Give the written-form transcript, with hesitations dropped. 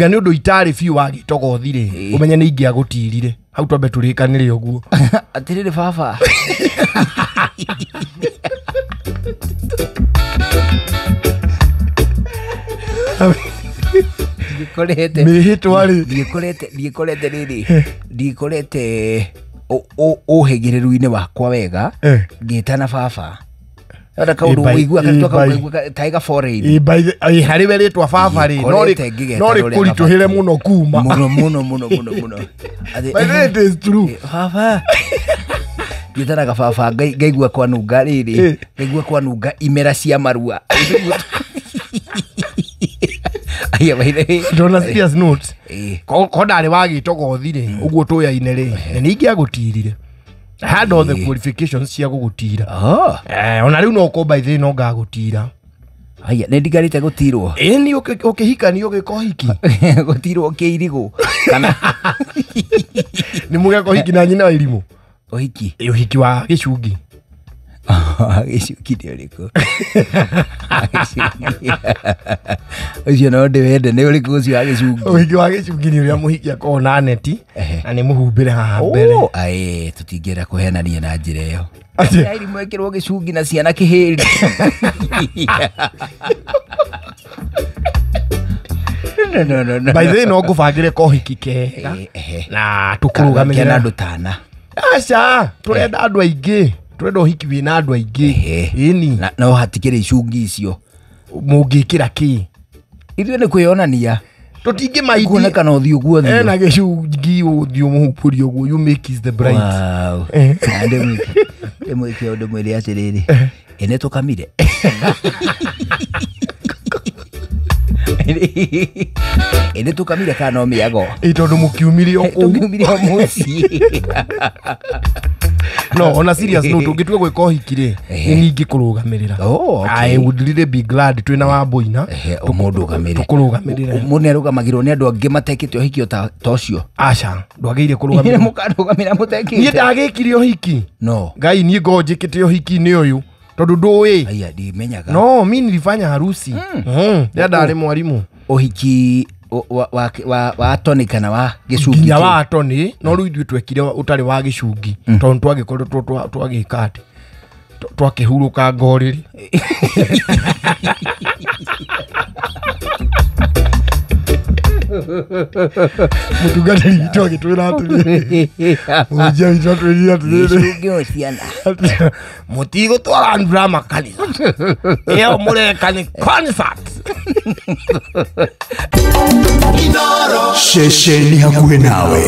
Nĩ ũndũ itarĩ biũ wa gĩtogothi rĩ, ũmenye nĩ ingĩagũtirire hau twambe tũrĩkanĩre ũguo. Atĩrĩrĩ baba. Ndikorete mĩhĩtwa rĩ, ndikorete rĩrĩ, ndikorete ũhĩgĩrĩru-inĩ wakwa wega ngĩtana baba. Ona kaũndũ ũigua kaigua taiga foreign. Harĩ we rĩtwa baba rĩ, no rĩkũritũhĩre mũno kuma. Mũno mũno mũno mũno mũno. By the way, it is true. Baba. Ngĩtanaga baba ngaigua kwanunga rĩrĩ, ngaigua kwanunga imera cia marua. Aya, by the way. On a serious note, ko ndarĩ wa gĩtogothi rĩ, ũguo tũyaine rĩ, nĩ ingĩagũtirire. I had all the qualifications cia gũgũtira. Ona rĩu no ũkorwo by the way no ngagũtira. Aya, nĩ ndigarĩte gũtirwo. Ĩni ũkĩhikania ũgĩka ũhiki. Gũtirwo kĩirigũ kana nĩ mũgeka ũhiki na nyina wa irimũ. Ũhiki. Ũhiki wa gĩcungi. Gĩcungi nĩ ũrĩkũ? Ũcio no ndĩwende, nĩ ũrĩkũ ũcio wa gĩcungi? Ũhiki wa gĩcungi nĩ ũrĩa mũhiki akoragwo na neti na nĩ mũhumbĩre haha mbere. Aĩ, tũtingĩenda kũhenania na njĩra ĩyo. Irimũ ĩkĩrwo gĩcungi na ciana kĩhĩri. No, no, no. By the way, no ngũbangĩre kohiki kega na tũkũrũgamĩrĩra na andũ tana. Aca, tũrenda andũ aingĩ. Tũrenda ũhiki wĩna andũ aingĩ. Ĩni. No hatikĩrĩ icungi icio. Mũngĩkĩra kĩ? Ithuĩ nĩ kwĩyonania. Tũtingĩmaindi. Kuonekana ũthiũ guothe. Ena gĩcungi ũthiũ mũhumbũri ũguo, you make is the bride. Wow. Ndĩmwĩke ũndũ mwĩre atĩrĩrĩ. Ĩ nĩ tũkamire. Ĩ nĩ tũkamire kana no mĩago? Ĩ tondũ mũkiumire o kũu. Tũkiumire o mũciĩ. No, on a serious note, ũngĩtua gwĩka ũhiki rĩ, nĩ niĩ ingĩkũrũgamĩrĩra. Oh, okay. I would really be glad twĩna Wambũina. Ũmũndũgamĩrĩre. Tũkũrũgamĩrĩre. Mũndũ nĩarũgamagĩrwo nĩ andũ angĩ matekĩte ũhiki ta ũcio. Aca, ndwagĩrĩire kũrũgamĩrĩra. Mũkarũgamĩra mũtekĩte. Niĩ ndagĩkire ũhiki. No. Ngai, niĩ ngoragwo njĩkĩte ũhiki-inĩ ũyũ. Tondũ ndũĩ. Aya, ndimenyaga. No, mi nilifanya harusi. Rĩrĩa ndarĩ mwarimũ. Ũhiki wa Tony kana wa gĩcungi? Nginya wa Tony, no rĩu ithuĩ twekire ũtarĩ wa gĩcungi. Tondũ twagĩkoretwo twagĩka atĩ twakĩhurũka ngorĩrĩ. Mũtungatĩri witũ agĩtwĩra atĩrĩrĩ. Mũhunjia witũ atwĩrire atĩrĩrĩ. Gĩcungi o ciana. Mũtigũtwara drama kanitha. Ĩyo mũreka nĩ concert. Ceceni hakuhĩ nawe.